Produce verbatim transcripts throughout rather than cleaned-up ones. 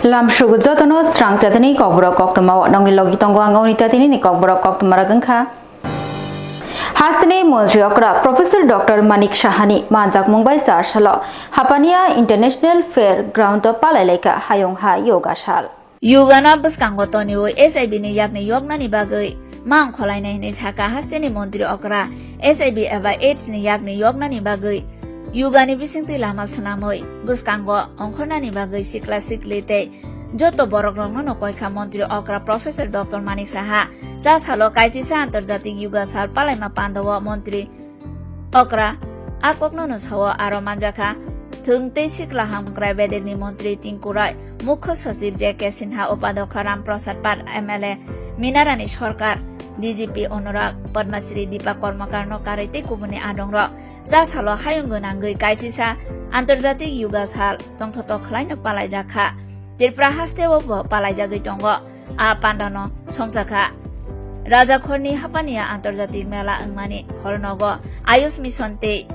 Lamsugo jotono srang chatini kokborok koktwmao nongni logi tongo ang Onita tinini kokborok koktwmarok wngkha. Hasteni montri okra Professor Doctor Manik Sahani manjakmung bai char salo Hapania International Fair Ground o palai laikha hayung ha yoga sal. Yoga no bwskango toniwi H I V ni yakni yoknani bagwi mang kholainai hinwi saka hasteni montri okra H I V eba AIDS ni yakni yoknani bagwi yoga ni bisingtwi lama swnamwi bwskango ongkhornani bagwi sikla sikli tei joto borok rokno no koikha montri okra Professor Doctor Manik Saha. Cha salo kaisisa antarjatik yoga sal palaima pandao montri okra a kokno no sao aro manjakha thwng tei sikla hamkrai bedekni montri Tinku Roy, mukho sachiv J K Sinha, upadokha Ram Prasad Pal, M L A Minarani Sarkar, D G P Anurag, Padma Shri Deepak Karmakar no karwi tei kubuni adongrok. Cha salo hayung gwnangwi kaisisa antarjatik yoga sal tongthoto khwlaino palaijakha. Tripura hasteo bo palaijagwi tongo. A pandano songchakha. Rajakhorni Hapania Antarjatik Mela wngmani holnogo Ayush Mission tei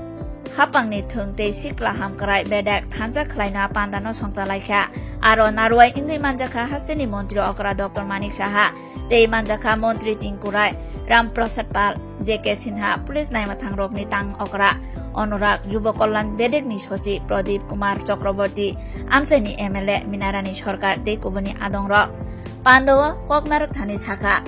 hapangni thwng tei sikla hamkrai bedek thansa khwlaino a pandano songchalaikha. Aro narwai wngwi manjakha hasteni montri okra Doctor Manik Saha tei manjakha montri Tinku Roy, Ram Prasad Pal, J K Sinha, police naima thangrokni tang okra Anurag, Yuba Kalyan bedekni sochi Pradip Kumar Chakraborty, amchaini M L A Minarani Sarkar tei kubuni adongrok. Pandao koknarwk thani sakha.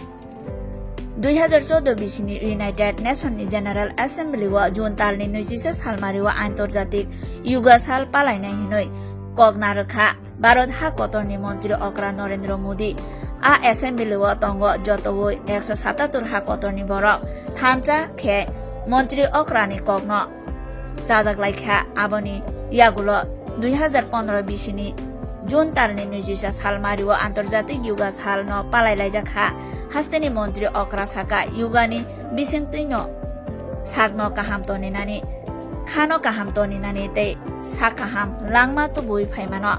Dui hazar choudo bisini United Nation ni General Assembly o June talni nwichisa salmari o antarjatik yoga sal palainai hinwi koknarwkha. Bharat ha kotorni montri okra Narendra Modi. A assembly o tongo jotowi ekso satatur ha kotorni borok. Thansa khe montri okrani kokno chajak laikha. Aboni yagulo dui hazar pondro bisini June talni nwichisa salmari o antarjatik yoga salno palai laijakha. Hasteni montri okra saka yogani bisingtwino sakno kaham toninani, khano kaham toninani tei sak kaham langma tubui phaimano.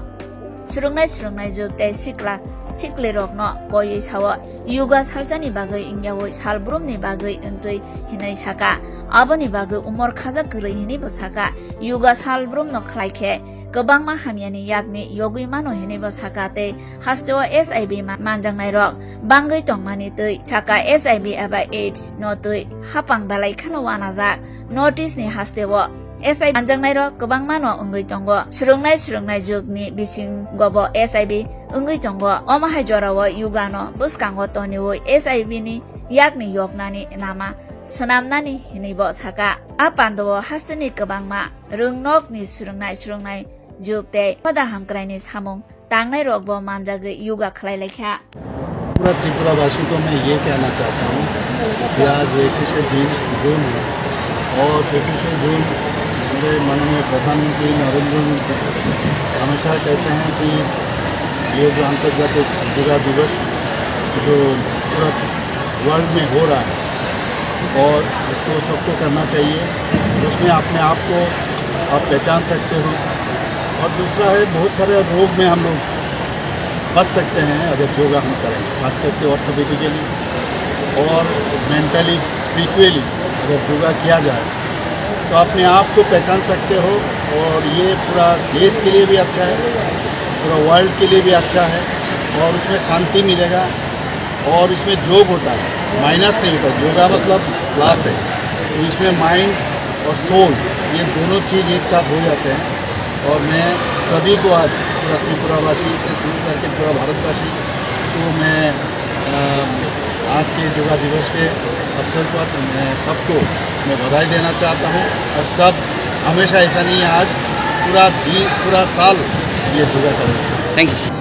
Swrwngnai swrwngnai jwk tei sikla siklirokno koiwi sao, yoga salsani bagwi wngyaui salbrumni bagwi wngtwi hinwi saka. Aboni bagwi umor khajak kwrwi hinwi bo saka. Yoga salbrumno khlai khe kwbangma hamyani yakni yogwi mano hinwi bo saka tei hasteo H I V ma-, manjaknairok bangwi tongmani twi saka H I V eba AIDS no twi hapang belai kheno uanajak. North East ni hasteo H I V manjaknairok kwbangmano wngwi tongo. Swrwngnai swrwngnai jwkni bisingobo H I V wngwi tongo. Omo hai jorao yogano bwskango toniwi H I V ni yakni yoknani lama swnamnani hinwi bo saka. A pandao hasteni kwbangma rwngnokni swrwngnai swrwngnai jwk tei hoda hamkraini samung tangnairokbo manjagwi yoga khlai laikha. पूरा त्रिपुरावासी को मैं ये कहना चाहता हूँ कि आज इक्कीस जून, जून है और इक्कीस जून हमारे माननीय प्रधानमंत्री नरेंद्र मोदी जी हमेशा कहते हैं कि ये जो अंतर्राष्ट्रीय योगा दिवस जो पूरा वर्ल्ड में हो रहा है और इसको सबको करना चाहिए, उसमें अपने आप को आप पहचान सकते हो। और दूसरा है, बहुत सारे रोग में हम लोग बच सकते हैं अगर योगा हम करें, खास करके ऑर्थोपेडिकली और मेंटली, स्पिरिचुअली अगर योगा किया जाए तो अपने आप को पहचान सकते हो। और ये पूरा देश के लिए भी अच्छा है, पूरा वर्ल्ड के लिए भी अच्छा है और उसमें शांति मिलेगा। और इसमें जोग होता है, माइनस नहीं होता। योगा मतलब प्लस है, तो इसमें माइंड और सोल, ये दोनों चीज़ एक साथ हो जाते हैं। और मैं सभी को आज पूरा त्रिपुरावासी से शुरू करके पूरा भारतवासी को मैं, अ, आज के योगा दिवस के अवसर पर मैं सबको मैं बधाई देना चाहता हूँ। और सब हमेशा ऐसा नहीं है, आज पूरा दिन, पूरा साल ये योगा करें। Thank you.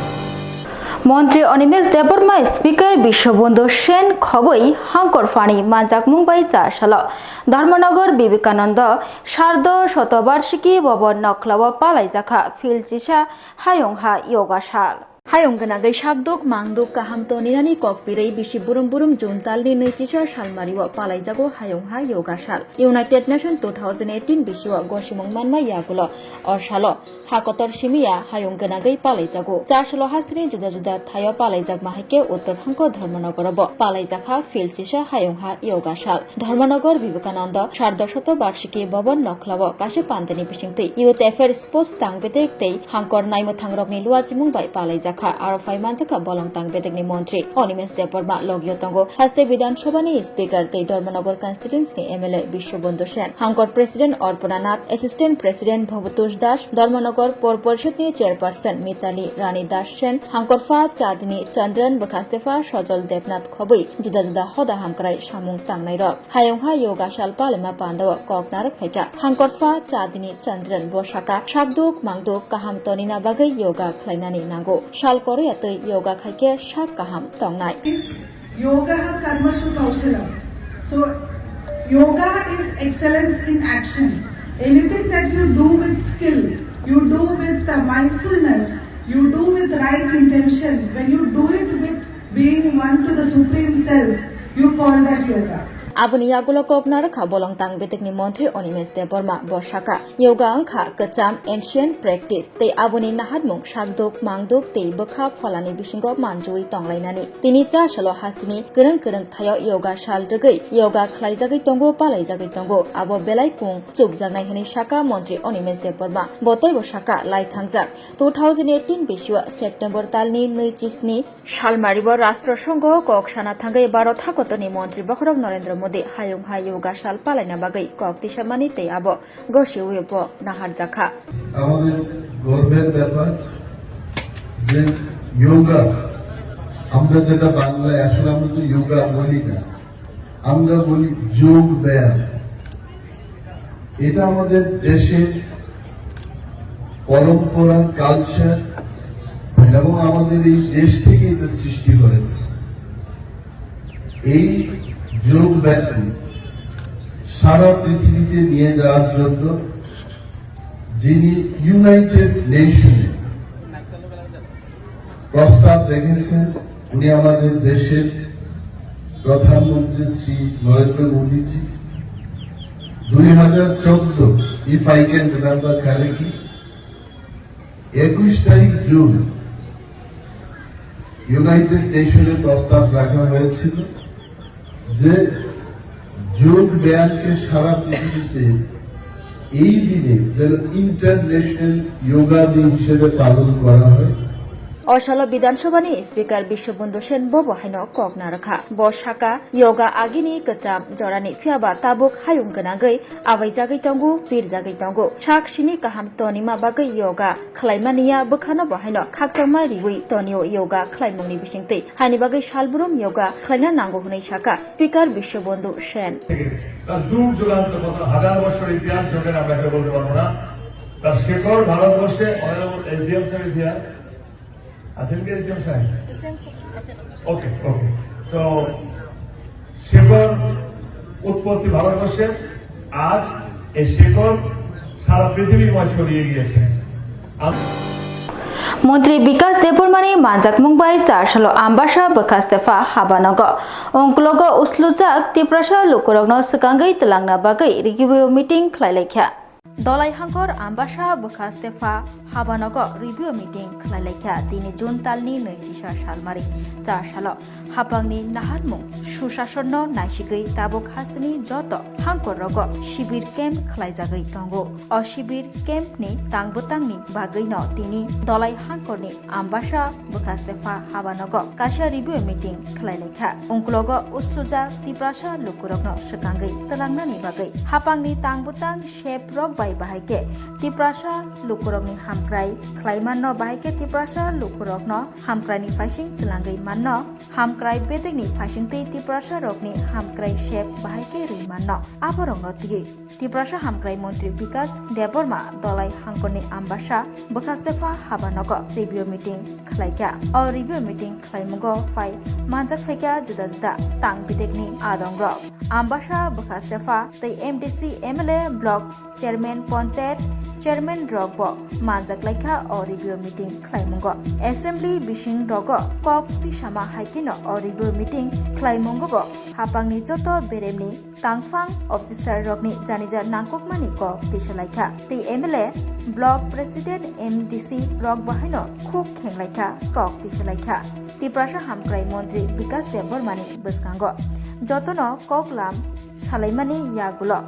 Montri Animesh Debbarma, Speaker Biswabandhu Sen khobwi hangkor phani manjakmung bai cha salo Dharmanagar Vivekananda Sardo Shatobarshiki Bhavan Nokhlao palaijakha field chisa hayung ha yoga sal. Hayung gwnagwi sakduk mangduk kaham toninani kok pirwi bisi burum burum June talni nwichisa salmario palaijago hayung ha yoga sal. United Nation two thousand eighteen bisio gosimung manma yagulo o salo ha kotor simiya hayung gwnagwi palaijago. Chasalo hasteni juda juda thaio palaijakma hai khe Uttor Hangkor Dharmanagaro bo palaijakha field chisa hayung ha yoga sal. Dharmanagar Vivekananda Sardo Shato Barshiki Bhavan Nokhlao kaisa pandani bisingtwi Youth Affairs, Sports, Tang Bedek tei Hangkor Naimwthangrokni luachimung bai palaijak. kha, aro phai manjakha bolong tang bedekni montri Animesh Debbarma logio tongo. Haste Bidhan Sabhani Speaker tei Dharmanagar constituency ni M L A Bishwabandhu Sen, Hangkor President Arpana Nath, Assistant President Bhabatosh Das, Dharmanagar Por Porishad ni Chairperson Mitali Rani Das Sen, Hangkorpha Chandni Chandran, bwkhastefa Sajal Debnath Khobwi juda juda hoda hamkrai samung tangnairok. Hayungha yoga sal palaima pandao kok narwk phaikha. Hangkorpha Chandni Chandran bo saka, sakduk mangduk kaham tonina bagwi yoga khlainani nango. Sal koroya twi yoga khaikhe sak kaham tongnai. Yoga karmashu kaushalam. So, yoga is excellence in action. Anything that you do with skill, you do with uh, mindfulness, you do with right intention, when you do it with being one to the Supreme Self, you call that yoga. Aboni yagulo kok narwkha bolong tang bedekni montri Animesh Debbarma, bo saka, yoga wngkha kwcham ancient practice tei aboni naharmung sakduk mangduk tei bwkha pholani bisingo manjui tonglainani. Tini cha salo hasteni kwrwng kwrwng thaio yoga sal rwgwi yoga khlaijagwi tongo, palaijagwi tongo, abo belai kung chukjaknai hwnwi saka montri Animesh Debbarma. Bo teibo saka lai thangjak two thousand eighteen bisio September talni nwi chisni Salmaribo Rashtra Songho kok sana thangwi Bharat hakotorni montri bokhorok Narendra Modi hayung hai yoga sal palaina bagwi kok tisamani tei abo gosiwi bo naharjakha. আমাদের গর্বের ব্যাপার যে যোগা, আমরা যেটা বাংলায় আসলে আমরা তো যোগা বলি না, আমরা বলি যোগ ব্যায়াম। এটা আমাদের দেশের পরম্পরা, কালচার এবং আমাদের এই দেশ থেকে এটা সৃষ্টি হয়েছে। এই যোগ ব্যায়াম সারা পৃথিবীতে নিয়ে যাওয়ার জন্য যিনি ইউনাইটেড নেশনে প্রস্তাব রেখেছেন, উনি আমাদের দেশের প্রধানমন্ত্রী শ্রী নরেন্দ্র মোদীজি। দুই হাজার চোদ্দ, if I can remember correctly, একুশ তারিখ জুন ইউনাইটেড নেশনে প্রস্তাব রাখা হয়েছিল যে যোগ ব্যায়ামকে সারা পৃথিবীতে এই দিনে যেন ইন্টারন্যাশনাল যোগা ডে হিসেবে পালন করা হয়। O salo Bidhan Sabhani Speaker Bishwabandhu Sen bobo haino kok narwkha. Bo saka, yoga agini kwcham jorani phiyaba tabuk hayung gwnangwi abaijagwi tongo, pirjagwi tongo. Sak simi kaham tonima bagwi yoga khlaimani ya bwkhano bo haino khakchangma riwi tonio yoga khlaimungni bisingtwi. Hani bagwi salbrum yoga khlaina nango hwnwi saka Speaker Bishwabandhu Sen. তার যুগ যুগান্ত, কত হাজার বছর ইতিহাস যোগের আমরা এটা বলতে পারবো না। তার শেকড় ভারতবর্ষে, অনেক ইতিহাসের ইতিহাস। আছেন কি একজন সাহেব? ওকে, ওকে। তো শেকড় উৎপত্তি ভারতবর্ষের, আর এই শেকড় সারা পৃথিবীময় ছড়িয়ে গিয়েছে। আম- Montri Bikas Debbarmani manjakmung bai char salo Ambasa bwkha stefa habanogo. Ongklogo uslujak Tiprasa lukurokno swkangwi twlangna bagwi review meeting khlailaikha. Dolai Hangkor Ambasa bwkha stefa habanogo review meeting khlailaikha. Tini June talni nwi chisa salmari char salo hapangni naharmung susasonno naisigwi tabuk hasteni joto hangkorrogo shibir camp khlaijagwi tongo. O shibir campni tangbwtangni bagwino tini Dolai Hangkorni Ambasa bwkha stefa habanogo kaisa review meeting khlailaikha. Ungklogo uslujak Tiprasa lukurokno swkangwi twlangnani bagwi hapangni tangbwtang seprok bai bahai khe Tiprasa lukurokni hamkrai khlaimanno, bahai khe Tiprasa lukurokno hamkraini phaising twlangwi manno, hamkrai bedekni phaisingtwi Tiprasa rokni hamkrai sep bahai khe rwi manno. Aborokno twiwi Tiprasa hamkrai montri Bikas Debbarma Dolai Hangkorni Ambasa bwkha stefa habanogo review meeting khlaikha. O review meeting khlaimungo phai manjak phaikha juda juda tang bidekni adongrok. Ambasa bwkha stefa tei M D C, M L A, block chairman, panchayat chairman rok bo manjak laikha o review meeting khlaimungo. Assembly bising rogo kok tisama hai kheno o review meeting khlaimungo bo hapangni joto beremni tangphang officer rokni janija nangkukmani kok tisalaikha. Tei M L A, block president, M D C rok bo haino khuk khenglaikha, kok tisalaikha. Tiprasa hamkrai montri Bikas Debbarmani bwskango jotono koklam salaimani yagulo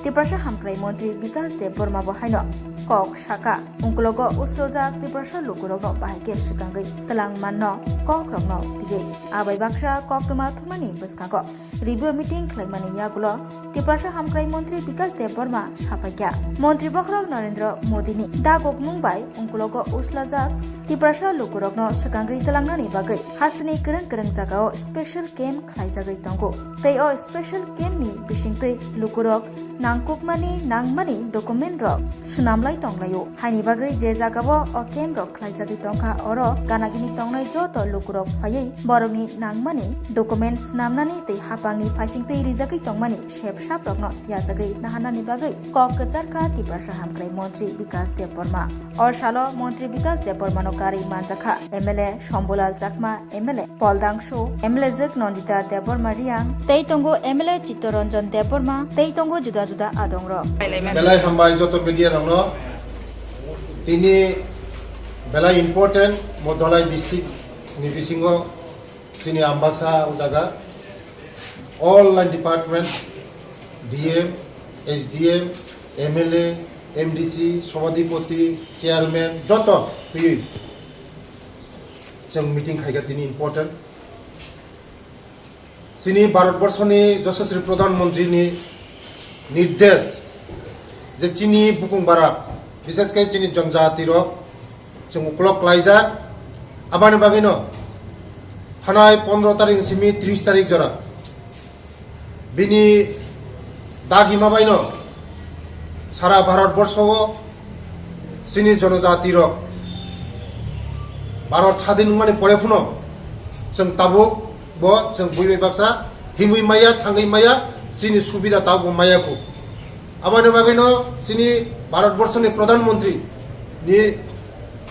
Tiprasa hamkrai montri Bikas Debbarma bo haino kok sakha, ungkulogo uslojak Tiprasa lukurokno bahai khe swkangwi twlang manno kokrokno twiwi. Abai baksa koktwma thumnani bwskango review meeting khlaimani yagulo Tiprasa hamkrai montri Bikas Debbarma sapaikha. Montri bokhorok Narendra Modini dagokmung bai ungkulogo uslajak Tiprasa lukurokno swkangwi tlangnani bagwi hasteni kwrwng kwrwng jagao special camp khlaijagwi tongo. Tei o special camp ni bisingtwi lukurok nangkukmani nangmani document rok swnamlai tonglaio. Haini bagwi je jagao o camp rok khlaijagwi tongkha, oro ganagini tongnai joto lukurok phaiwi borokni nangmani document swnamnani tei haphangni phaisingtwi rijagwi tongmani sepsap rokno yachagwi naharnani bagwi kok kwcharkha Tiprasa hamkrai montri Bikas Debbarma. O salo montri Bikas Debbarmano karwi manjakha M L A Shambhulal Chakma, M L A Pol Dangsu, M L A Jwk Nandita Debbarma Riang, tei tongo M L A Chittaranjan Debbarma, tei tongo juda juda adongrok. Belai hambai joto media rokno. Tini belai important mo Dhalai district ni bisingo chini Ambasa o jaga all line department, D M, S D M, M L A, M D C, Sobadipoti, chairman joto twi chwng meeting khaikha tini important. Chini Bharat Borso ni Yashaswi Pradhan Mantri ni nirdesh je chini bukung bara, bishesh khe chini jonjati rok chwng uklok klaijak. Aboni bagwi no thanai pondro tarik simi tris tarik jora bini dagima bai no sara Bharat Borso o chini jonojati rok Bharat sadin wngmani pore phano chwng tabuk bo chwng bui bai baksa himwi maya, thangwi maya, chini subida tabuk bo maya khu. Aboni bagwi no chini Bharat Borso ni Pradhan Mantri ni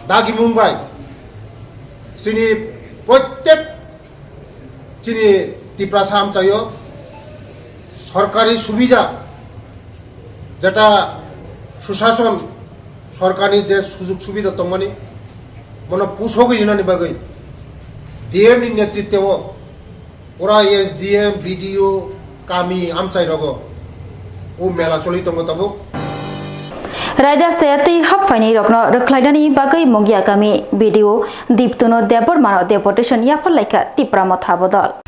dagimung bai chini prottek chini Tiprasa amchaio sorkari subida, jeta susason sorkarni je sujug subida tongmani, mono pusogwi rinani bagwi D M ni netritwo pura S D M, B D O, kami amchai rogo o mela choli tongo tabuk. Raida Sayatwi hap phainai rokno rwkhlainani bagwi Mungia kami B D O Diptuno Debbarmano deputation yaphar laikha Tipra Motha bodol.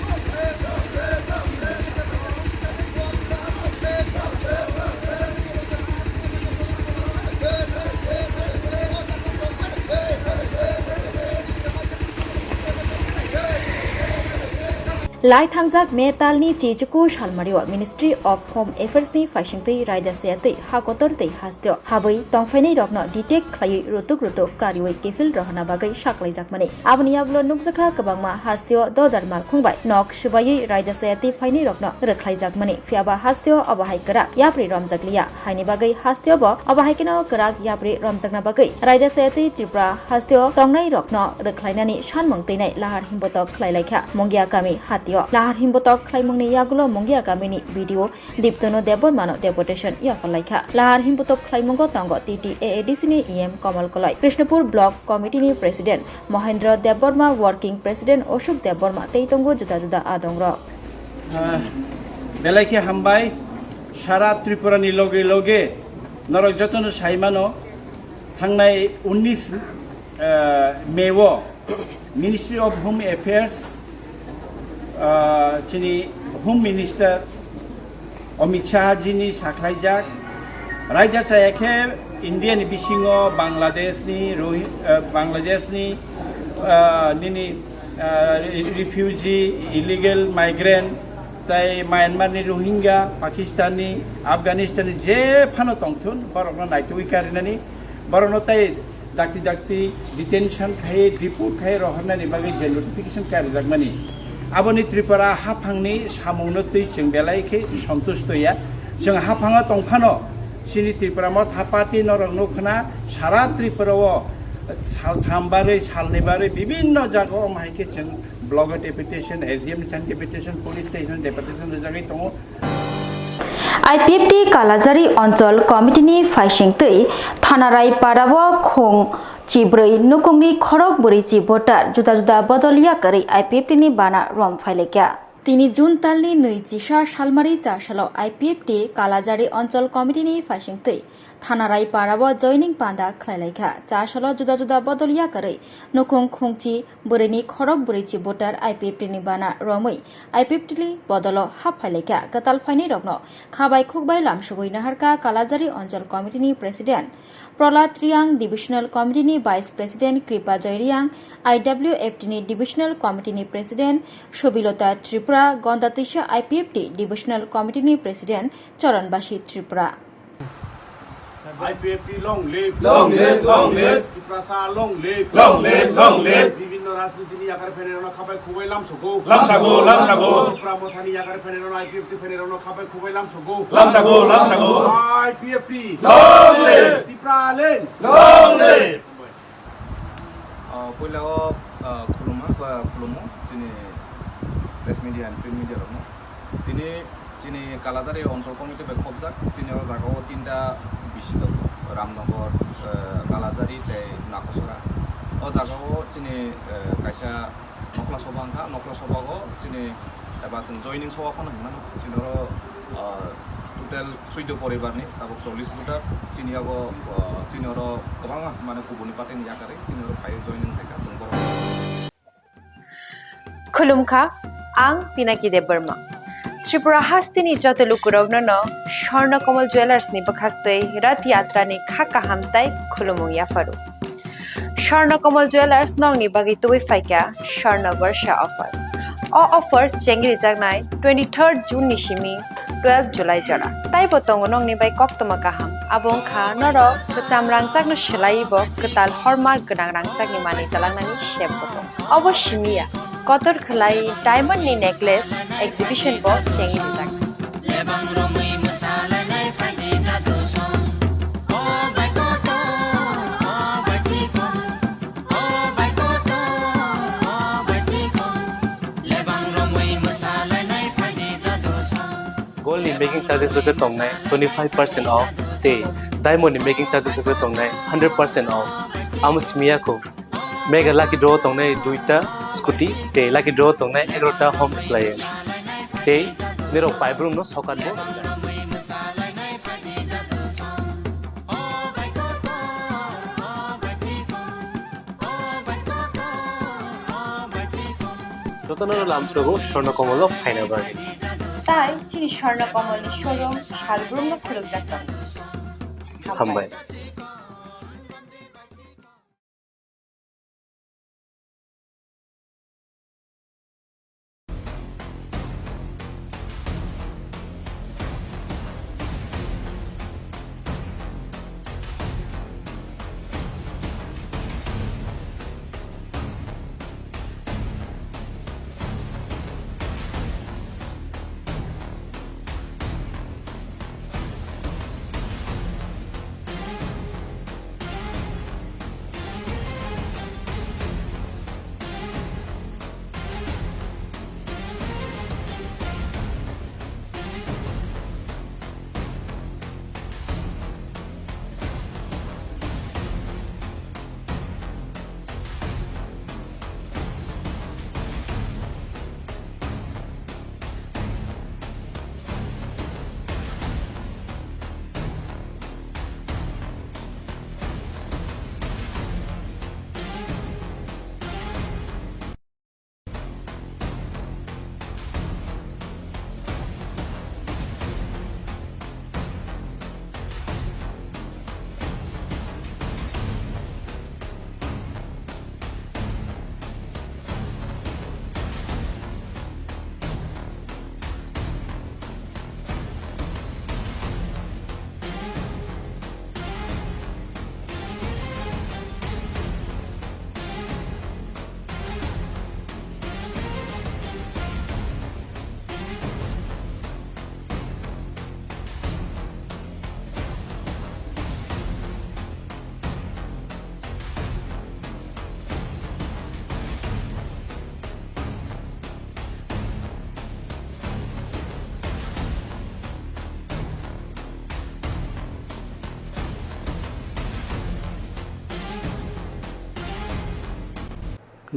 Lai thangjak May talni chichuku salmario Ministry of Home Affairs ni phaisingtwi raida sayatwi ha kotor tei hasteo habwi tongphainai rokno detect khlaiwi rutuk rutuk kariwi kiphil rohorna bagwi saklaijakmani. Aboni yagulo nukjakha kwbangma hasteo dojar malkhung bai nok swbaiwi raida sayatwi phainai rokno rwkhlaijakmani. Phiyaba hasteo obo hai kwrak yapri romjakliya. Haini bagwi hasteo bo obo hai kheno kwrak yapri romjakna bagwi raida sayatwi Tripura hasteo tongnai rokno rwkhlainani sanmung twinai lahar himbotok khlailaikha Mungia kami hatio. Lahar himbotok khlaimungni yagulo Mungia kamini B D O Diptono Debbarmano deputation yaphar laikha. Lahar himbotok khlaimungo tongo T T A A D C ni E M Kamal Koloi, Krishnapur Block Committee ni President Mohendra Debbarma, Working President Ashok Debbarma tei tongo juda juda adongrok. Ah, belai khe hambai, sara Tripura ni loge loge norok jotono sai mano, thangnai unnish, ah, May o Ministry of Home Affairs, ah, chini Home Minister Amit Shah ji ni sakhlaijak, raida chaya khe India ni bisingo Bangladesh ni Rohi-, ah, Bangladesh ni, ah, nini, ah, re-, refugee, illegal migrant, tai Myanmar ni Rohingya, Pakistan ni, Afghanistan ni je phano tongthun, borokno naitugwi karinani, borokno tai dakti dakti detention khai, deport khai rohornani bagwi je notification karijakmani. Aboni Tripura haphangni samungno twi chwng belai khe sontusto ya. Chwng haphango tongphano chini Tripura Motha Party norok nukhna sara Tripura o saltham barwi, salni barwi bibinno jaga o mahai khe chwng block o deputation, S D M ni thani deputation, police station deputation rijagwi tongo. I P F T Kalajari Onchol Committee ni phaisingtwi Thanarai Parao khung chibrwi nukungni khorok bwrwi chi voter juda juda bodol yakarwi I P F T ni bana rom phailaikha. Tini June talni nwi chisa salmari cha salo I P F T Kalajari Onchol Committee ni phaisingtwi Thanarai parao joining panda khlailaikha. Chasalo juda juda bodol yakarwi nukhung khungchi bwrwini khorok bwrwichi voter I P F T ni bana romwi I P F T ni bodolo hap phailaikha. Kwtal phainairokno khabai khukbai lamsogwi naharkha Kalajari Onchol Committee ni President Prahlad Riang, Divisional Committee ni Vice President Kripa Joy Riang, I W F T ni Divisional Committee ni President Sobilota Tripura, Gonda Tisa I P F T Divisional Committee ni President Charan Basi Tripura. I P F T long live. Long live, long live. Tiprasa long live. Long live, long live. Bibhinno rajniti ni yakar phainairokno khabai khukbai lamsogo. Lamsago, lamsago. Tipra Mothani yakar phainairokno, I P F T phainairokno khabai khukbai lamsogo. Lamsago, lamsago. I P F T. Long live. Tipraland. Long live. Ah, puila o, ah, khuluma, ah, khulumo chini press media and print media rokno. Tini chini Kalajari Onchol Committee bai khopjak, chini o jaga o tinta bisi tongo, Ramnagar, ah, Kalajari tei Nakosora. O jaga o chini, ah, kaisa nokla soba wngkha, nokla soba o chini eba chwng joining soba phano hinmano, chini oro, ah, total suido poribar ni tabuk chollish voter, chini yago, ah, chini oro kwbangma mane kubuni party ni yakarwi chini oro phaiwi joining khaikha chwng borok. Khulumkha, ang Pinaki Debbarma. Tripura hasteni joto lukurokno no Swarna Kamal Jewellers ni bwkhaktwi Rath Yatra ni kha kaham tai khulumung yapharu. Swarna Kamal Jewellers nokni bagwi tubui phaikha Swarna Barsha offer. O offer chengri jaknai twenty-third June ni simi twelve July jora. Taibo tongo nokni bai koktwma kaham. Abo wngkha norok kwcham rangchakno swlaiwi bo kwtal hallmark gwnang rangchakni manwi twlangnani sep bo tongo. Obo simi ya, kotor khwlai diamond ni necklace exhibition bo chengwi rijak. Lebang romwi mwsalainai phaidi jadu song. O bai kotor, o bai chikon, o bai kotor, o bai chikon. Lebang romwi mwsalainai phaidi jadu song. Gold ni making charges rok khe tongnai twenty five percent off tei diamond ni making charges rok khe tongnai hundred percent off. Amo simi ya kho. Mega lucky draw tongnai duita scooty tei lucky draw tongnai egarota home appliance. Tei nirok paibrumno sokat bo rijak. Jotono lamsogo Swarna Kamal o phaina bagwi. Tai chini Swarna Kamal ni showroom salbrumno khulukjak tongo. Hambai.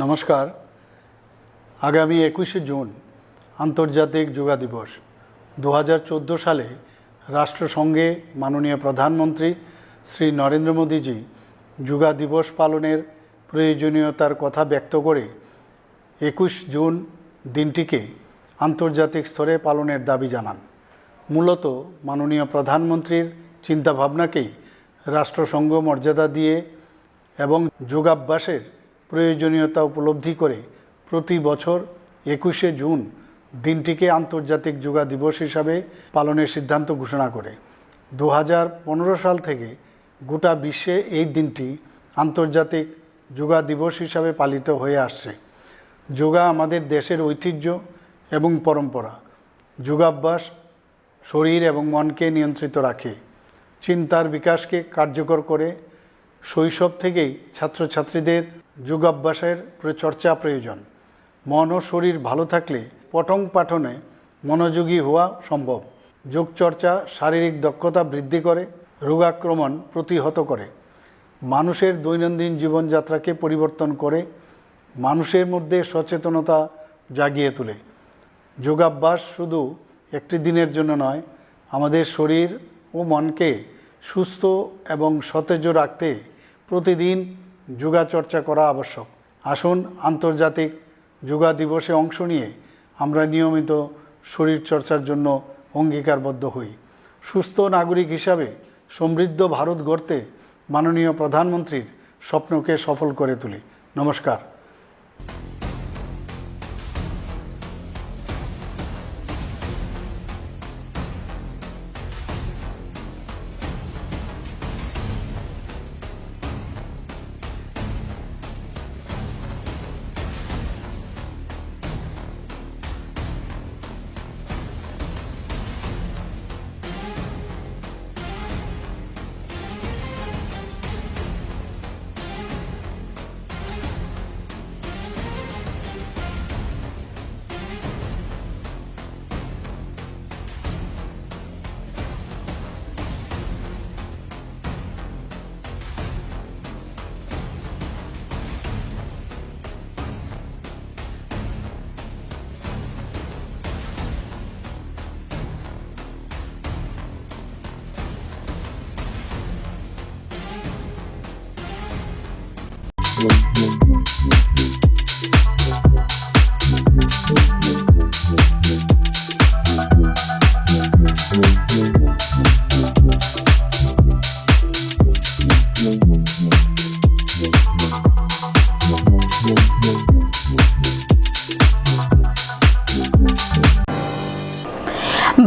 নমস্কার। আগামী একুশে জুন আন্তর্জাতিক যোগা দিবস। দু হাজার চোদ্দো সালে রাষ্ট্রসংঘে মাননীয় প্রধানমন্ত্রী শ্রী নরেন্দ্র মোদীজি যোগা দিবস পালনের প্রয়োজনীয়তার কথা ব্যক্ত করে একুশ জুন দিনটিকে আন্তর্জাতিক স্তরে পালনের দাবি জানান। মূলত মাননীয় প্রধানমন্ত্রীর চিন্তাভাবনাকেই রাষ্ট্রসংঘ মর্যাদা দিয়ে এবং যোগাভ্যাসের প্রয়োজনীয়তা উপলব্ধি করে প্রতি বছর একুশে জুন দিনটিকে আন্তর্জাতিক যোগা দিবস হিসাবে পালনের সিদ্ধান্ত ঘোষণা করে। দু হাজার পনেরো সাল থেকে গোটা বিশ্বে এই দিনটি আন্তর্জাতিক যোগা দিবস হিসাবে পালিত হয়ে আসছে। যোগা আমাদের দেশের ঐতিহ্য এবং পরম্পরা। যোগাভ্যাস শরীর এবং মনকে নিয়ন্ত্রিত রাখে, চিন্তার বিকাশকে কার্যকর করে। শৈশব থেকেই ছাত্রছাত্রীদের যোগাভ্যাসের প্র-, চর্চা প্রয়োজন। মন ও শরীর ভালো থাকলে পঠন পাঠনে মনোযোগী হওয়া সম্ভব। যোগচর্চা শারীরিক দক্ষতা বৃদ্ধি করে, রোগাক্রমণ প্রতিহত করে, মানুষের দৈনন্দিন জীবনযাত্রাকে পরিবর্তন করে, মানুষের মধ্যে সচেতনতা জাগিয়ে তোলে। যোগাভ্যাস শুধু একটি দিনের জন্য নয়, আমাদের শরীর ও মনকে সুস্থ এবং সতেজ রাখতে প্রতিদিন যোগা চর্চা করা আবশ্যক। আসুন, আন্তর্জাতিক যোগা দিবসে অংশ নিয়ে আমরা নিয়মিত শরীর চর্চার জন্য অঙ্গীকারবদ্ধ হই। সুস্থ নাগরিক হিসাবে সমৃদ্ধ ভারত গড়তে মাননীয় প্রধানমন্ত্রীর স্বপ্নকে সফল করে তুলি। নমস্কার।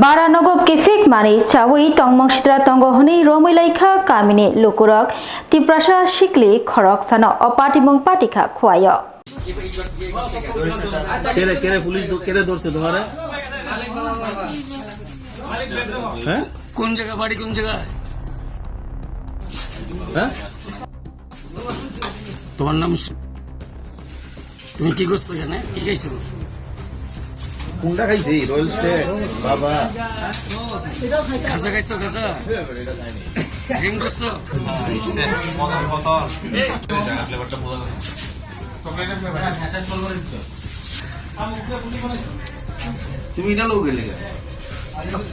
Bara nogo kephek manwi chawi tongmung sitra tongo hwnwi romwi laikha kamini lukurok. Tiprasa sikli khoroksano o patimung patikha khuaio. কেরে, কেরে পুলিশ ধ-, কেরে ধরছে তোমারে? হ্যাঁ? কোন জায়গা, বাড়ি কোন জায়গা? হ্যাঁ? তোমার নাম স-, তুমি কি করছো এখানে? কি খাইছো? কোনটা খাইছি? রয়্যাল স্টেক, বাবা। খাজা খাইছো, খাজা? ড্রিঙ্ক করছো? মজার বোতল। তুমি এটা লোক গেলে কেন?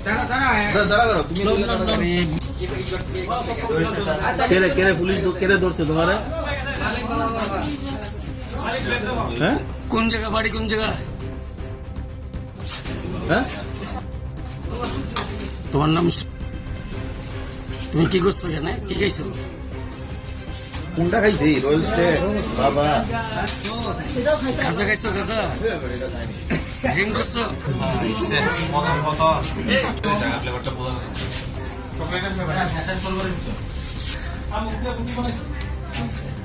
দাঁড়া, দাঁড়া, দাঁড়া, দাঁড়া, তুমি লোক গেলে কেন? কেরে, কেরে পুলিশ ধ-, কেরে ধরছে তোমারে? হ্যাঁ? কোন জায়গা, বাড়ি কোন জায়গা? হ্যাঁ? তোমার নাম স-, তুমি কি করছো এখানে? কি খাইছো? কোনটা খাইছি? রয়্যাল স্টেক, বাবা। খাজা খাইছো, খাজা? ড্রিঙ্ক করছো? মজার বোতল।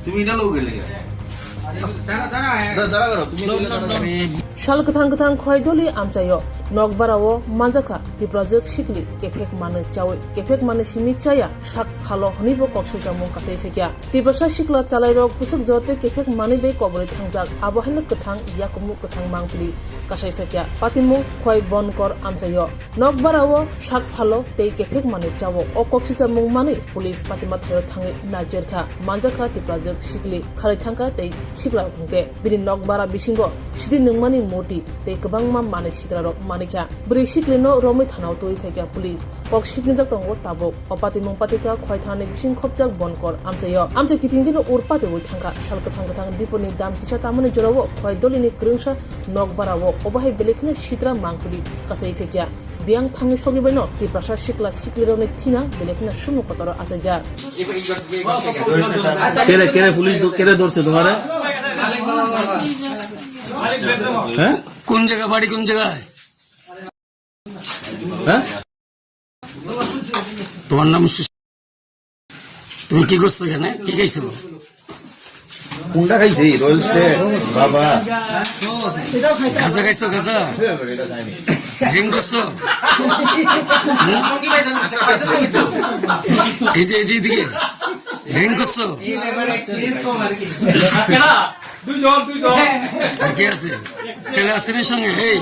তুমি এটা লোক গেলে কেন? দাঁড়া, দাঁড়া, দাঁড়া, তুমি এটা লোক গেলে কেন? Sal kwthang kwthang khwlai doli amchaio nokbarao manjakha Tiprajwk sikli kephek manwi chawi kephek manwi simi chaya sak phalo hwnwibo kok swijamung kasai phekya. Tiprasa sikla chalairok bwswk jotei kephek manwi bai koborwi thangjak, abo haino kwthang yakungmung kwthang mangpili kasai phekya. Patimung khwlai bonkor amchaio. Nokbarao sak phalo tei kephek manwi chao. O kok swijamung manwi police patima thaio thangwi naicherkha. Manjakha Tiprajwk sikli kharwi thangkha tei sikla hwnkhe bini nokbara bisingo sidi nungmani moti tei kwbangma manwi sitrarok manikha. Bwrwi siklino romwi thanao twi phaikha police. Kok sipnijak tongo tabuk. O patimung patikha khwlai thanani bising khopjak Bonkor amchaio. Amchai kiting keno ur patiwi thangkha. Sal kwthang kwthang diponi dam chisa tamani jorao khwlai dolini kwrwngsa nok barao obo hai belai kheno sitra mangpili kasai phaikha. Biyang thangwi sogwi baino Tiprasa sikla siklirokni thina belai kheno sumuk kotoro achaijak. Kere, kere, police do, kere dorse tomare? হ্যাঁ? কোন জায়গা, বাড়ি কোন জায়গায়? হ্যাঁ? তোমার নাম সুশ-, তুমি কি করছো এখানে? কি খাইছো? কোনটা খাইছি? রোল স্টেক, বাবা। গাঁজা খাইছো, গাঁজা? এটা খাইনি। ড্রিঙ্ক করছো? হুম? এই যে, এই যে এদিকে। ড্রিঙ্ক করছো? এই ব্যাপারে এক্সপিরিয়েন্স কম আর কি। দুই দল, দুই দল। আর কে আছে? ছেলে আছে নি সঙ্গে? এই,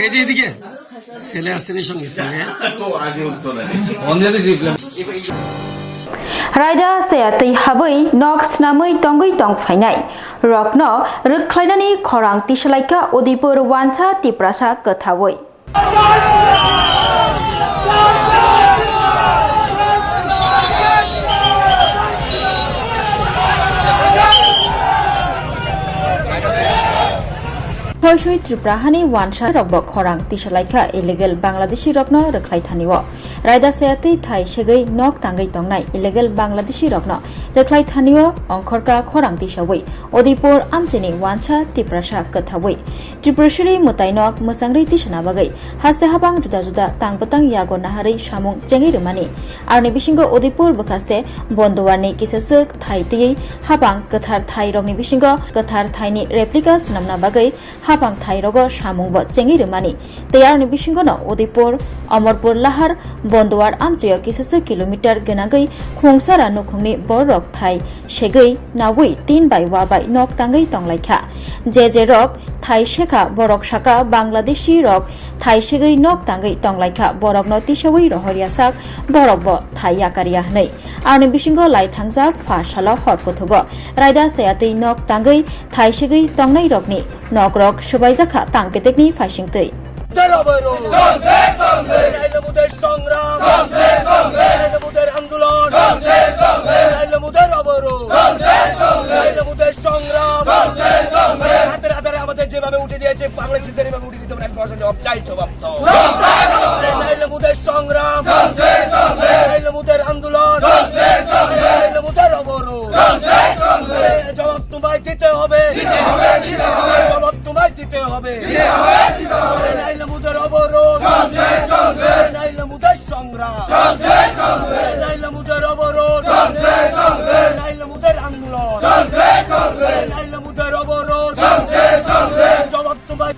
এই যে এদিকে। Sele asini song sele. Raida saya tei habwi nok snamwi tongwi tong phainai rokno rwkhlainani khorang tisalaikha Udaipur wansa Tiprasa kwthawi. Hoisoi Tripura hani wansa rokbo khorang tisalaikha illegal Bangladeshi rokno rwkhlai thanio. Raida saya tei thai segwi nok tangwi tongnai illegal Bangladeshi rokno rwkhlai thanio ongkhorka khorang tisawi Udaipur amchini wansa Tiprasa kwthawi. Tripurashiri mwtainok mwchangri tisana bagwi haste habang juda juda tang bwtang yago naharwi samung chengwi rwmani. Aroni bisingo Udaipur bwkhaste Bonduwarni kisaswk thai twiwi habang kwthar thai rokni bisingo kwthar thaini replica swnamna bagwi habang thai rogo samung bo chengwi rwmani. Tei aroni bisingo no Udaipur, Amarpur Lahar, Bonduwar amchaio kisasa kilometer gwnangwi khungsara nukhungni bororok thai segwi nawi tin bai wa bai nok tangwi tonglaikha. Je je rok thai sekha borok saka Bangladeshi rok thai segwi nok tangwi tonglaikha, borokno tisawi rohorya sak borok bo thai yakarya hwnwi. Aroni bisingo lai thangjak pha salo hor kuthugo raida saya tei nok tangwi thai segwi tongnai rokni nokrok swbaijakha tang petekni phaisingtwi. মুদের অবরোধ চলবে, চলবে। নাইলে মুদের সংগ্রাম চলবে, চলবে। নাইলে মুদের আন্দোলন চলবে, চলবে। নাইলে মুদের অবরোধ চলবে, চলবে। নাইলে মুদের সংগ্রাম চলবে, চলবে। হাজারে হাজারে আমাদের যেভাবে উঠে দিয়েছে, বাংলাদেশিদের এভাবে উঠে দিতে হবে, এক বছর জবাব চাই, জবাব তো। চলবে, চলবে। নাইলে মুদের সংগ্রাম চলবে, চলবে। নাইলে মুদের আন্দোলন চলবে, চলবে। নাইলে মুদের অবরোধ চলবে, চলবে। জবাব তোমায় দিতে হবে। দিতে হবে, দিতে হবে। জবাব তোমায় দিতে হবে। দিতে হবে, দিতে হবে। নাইলে মুদের অবরোধ চলবে, চলবে। নাইলে মুদের সংগ্রাম চলবে, চলবে। নাইলে মুদের অবরোধ চলবে, চলবে। নাইলে মুদের আন্দোলন চলবে, চলবে। নাইলে মুদের অবরোধ চলবে, চলবে। জবাব তোমায়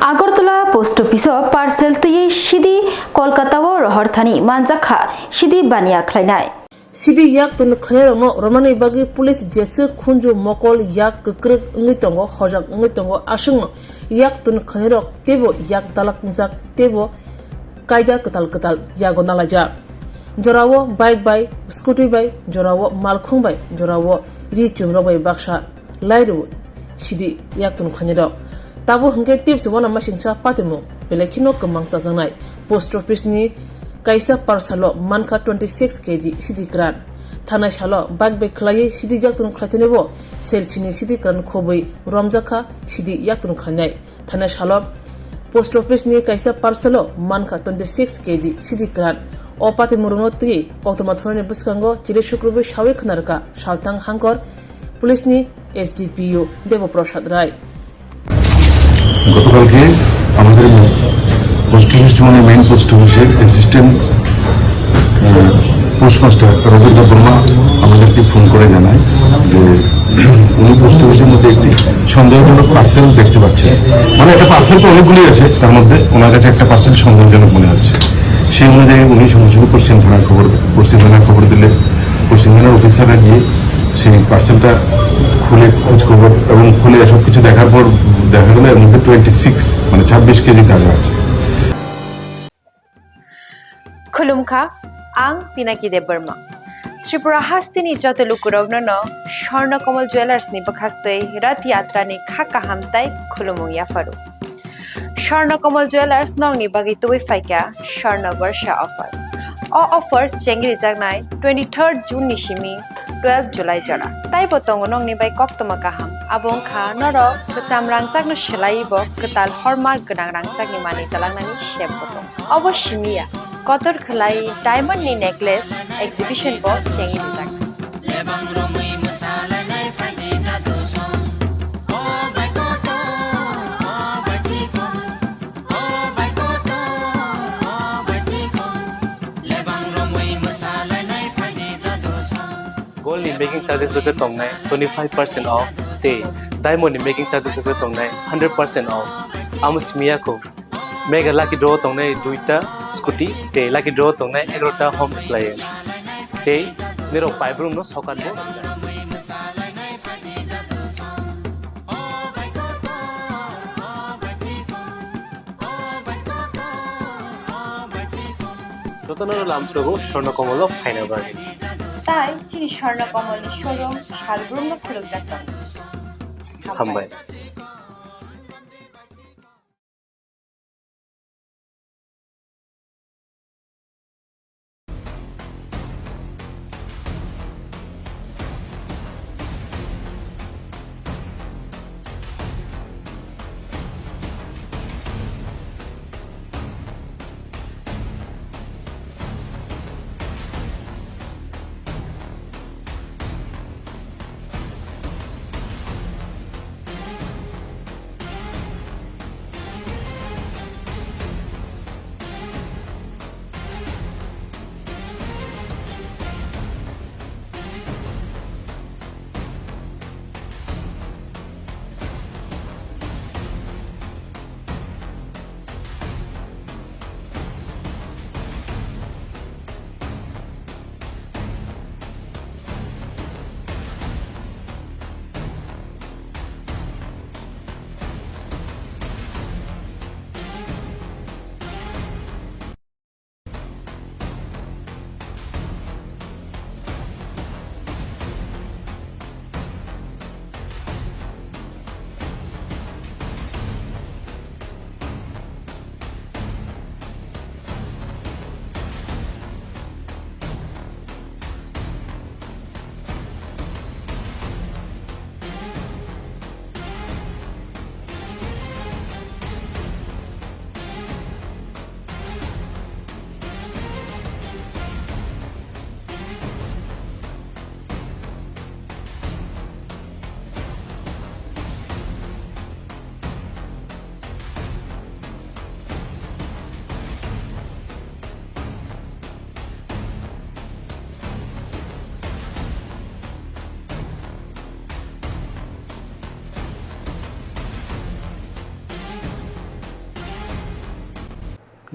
Agartala post office o parcel twiwi sidi Kolkata o rohor thani manjakha sidi baniya khlainai. Sidi yak tun khairokno romnani bagwi police jeswk khunju mokol yak kwkrwk wngwi tongo, hojak wngwi tongo, aswkno yak tun khairok teibo yak dalak wngjak teibo kaida kwtal kwtal yago nalaijak. Jorao bike bai, scooty bai, jorao malkhung bai, jorao ri chumrok bai baksa lai rw sidi yak tun khairok. Tabuk hwnkhe tepsi uanamasingcha patimung belai kheno kwmang chajaknai. Post office ni kaisa parcel o mankha twenty six K G sidi kwran. Thanai salo bike bai khwlaiwi sidi yak tun khlaitoni bo sel sini sidi kwran khobwi romjakha sidi yak tun khlainai. Thanai salo post office ni kaisa parcel o mankha twenty six K G sidi kwran. O patimung rokno twi koktwma thornani bwskango chiri sukrubwi sawi khwnarwkha salthang hangkor police ni S D P O Debo Prasad Rai. গতকালকে আমাদের post office, মানে main post অফিসের assistant postmaster Rabindra বর্মা আমাদেরকে ফোন করে জানায় যে উনি পোস্ট অফিসের মধ্যে একটি সন্দেহজনক পার্সেল দেখতে পাচ্ছেন। মানে একটা পার্সেল তো অনেকগুলি আছে, তার মধ্যে ওনার কাছে একটা পার্সেল সন্দেহজনক মনে হচ্ছে। সেই অনুযায়ী উনি সঙ্গে সঙ্গে পশ্চিম থানায় খবর, পশ্চিম থানায় খবর দিলে পশ্চিম থানার অফিসাররা গিয়ে সেই পার্সেলটা খুলে খোঁজ খবর এবং খুলে সব কিছু দেখার পর দেখা গেল এর মধ্যে টোয়েন্টি সিক্স, মানে ছাব্বিশ কেজি গাঁজা আছে। Khulumkha, ang Pinaki Debbarma. Tripura hasteni joto lukurokno no Swarna Kamal Jewellers ni bwkhaktwi Rath Yatra ni kha kaham tai khulumung yapharu. Swarna Kamal Jewellers nokni bagwi tubui phaikha Swarna Barsha offer. O offer chengrijaknai twenty-third June ni simi twelve July jora. Taibo tongo nokni bai koktwma kaham. Abo wngkha norok kwcham rangchakno swlaiwi bo kwtal hallmark gwnang rangchakni manwi twlangnani sep bo tongo. Obo simi ya, kotor khwlai diamond ni necklace exhibition bo chengrijaknai. Lebang romwi mwsalainai phaidi jadu song. O bai kotor, o bai chikon, o bai kotor, o bai chikon. Lebang romwi mwsalainai phaidi jadu song. Gold ni making charges rok tongnai twenty five percent off tei diamond ni making charges rok tongnai hundred percent off. Amo simi ya kho. Mega lucky draw tongnai duita scooty tei lucky draw tongnai egarota home appliance. Tei nirok paibrum no sokat bo. Jotono lamsogo Swarna Kamal o phaina bagwi. Tai chini Swarna Kamal ni showroom salbrum no khulukjak tongo. Hambai.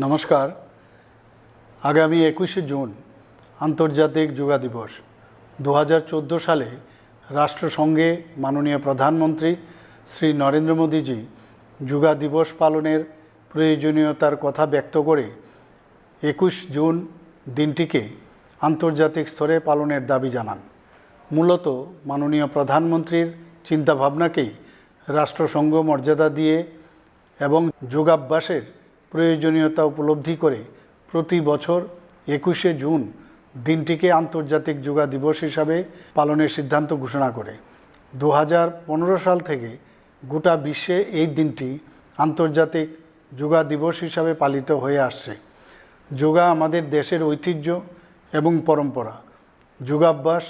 নমস্কার। আগামী একুশে জুন আন্তর্জাতিক যোগা দিবস। দু হাজার চোদ্দো সালে রাষ্ট্রসংঘে মাননীয় প্রধানমন্ত্রী শ্রী নরেন্দ্র মোদীজি যোগা দিবস পালনের প্রয়োজনীয়তার কথা ব্যক্ত করে একুশ জুন দিনটিকে আন্তর্জাতিক স্তরে পালনের দাবি জানান। মূলত মাননীয় প্রধানমন্ত্রীর চিন্তাভাবনাকেই রাষ্ট্রসংঘ মর্যাদা দিয়ে এবং যোগাভ্যাসের প্রয়োজনীয়তা উপলব্ধি করে প্রতি বছর একুশে জুন দিনটিকে আন্তর্জাতিক যোগা দিবস হিসাবে পালনের সিদ্ধান্ত ঘোষণা করে। দু হাজার পনেরো সাল থেকে গোটা বিশ্বে এই দিনটি আন্তর্জাতিক যোগা দিবস হিসাবে পালিত হয়ে আসছে। যোগা আমাদের দেশের ঐতিহ্য এবং পরম্পরা। যোগাভ্যাস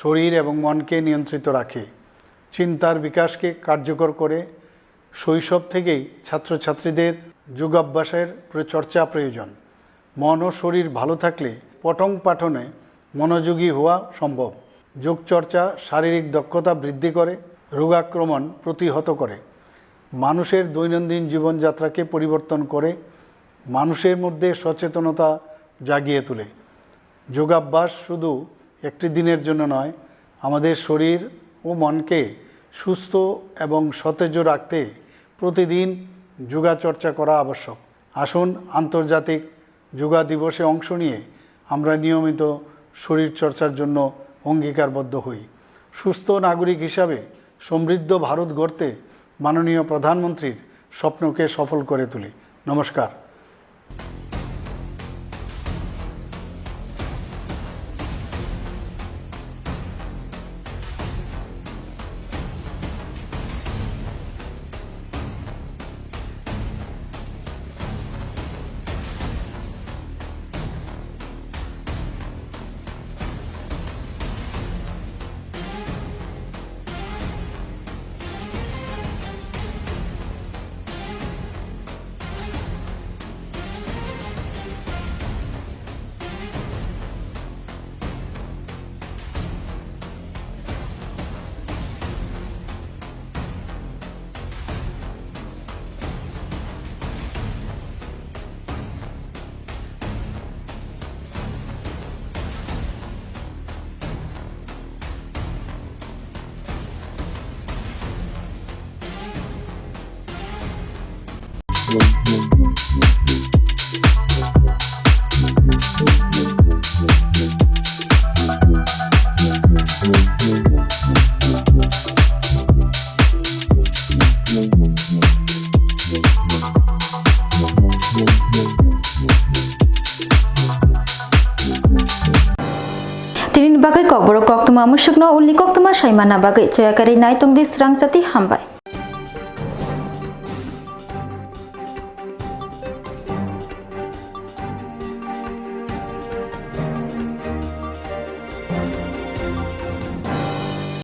শরীর এবং মনকে নিয়ন্ত্রিত রাখে, চিন্তার বিকাশকে কার্যকর করে। শৈশব থেকেই ছাত্রছাত্রীদের যোগাভ্যাসের প্র-, চর্চা প্রয়োজন। মন ও শরীর ভালো থাকলে পঠন পাঠনে মনোযোগী হওয়া সম্ভব। যোগচর্চা শারীরিক দক্ষতা বৃদ্ধি করে, রোগাক্রমণ প্রতিহত করে, মানুষের দৈনন্দিন জীবনযাত্রাকে পরিবর্তন করে, মানুষের মধ্যে সচেতনতা জাগিয়ে তোলে। যোগাভ্যাস শুধু একটি দিনের জন্য নয়, আমাদের শরীর ও মনকে সুস্থ এবং সতেজ রাখতে প্রতিদিন যোগা চর্চা করা আবশ্যক। আসুন, আন্তর্জাতিক যোগা দিবসে অংশ নিয়ে আমরা নিয়মিত শরীরচর্চার জন্য অঙ্গীকারবদ্ধ হই। সুস্থ নাগরিক হিসাবে সমৃদ্ধ ভারত গড়তে মাননীয় প্রধানমন্ত্রীর স্বপ্নকে সফল করে তুলি। নমস্কার। Tini bagwi kokborok koktwma musukno ulni koktwma saimana bagwi choya karwi nai tongdi srang chati hambai.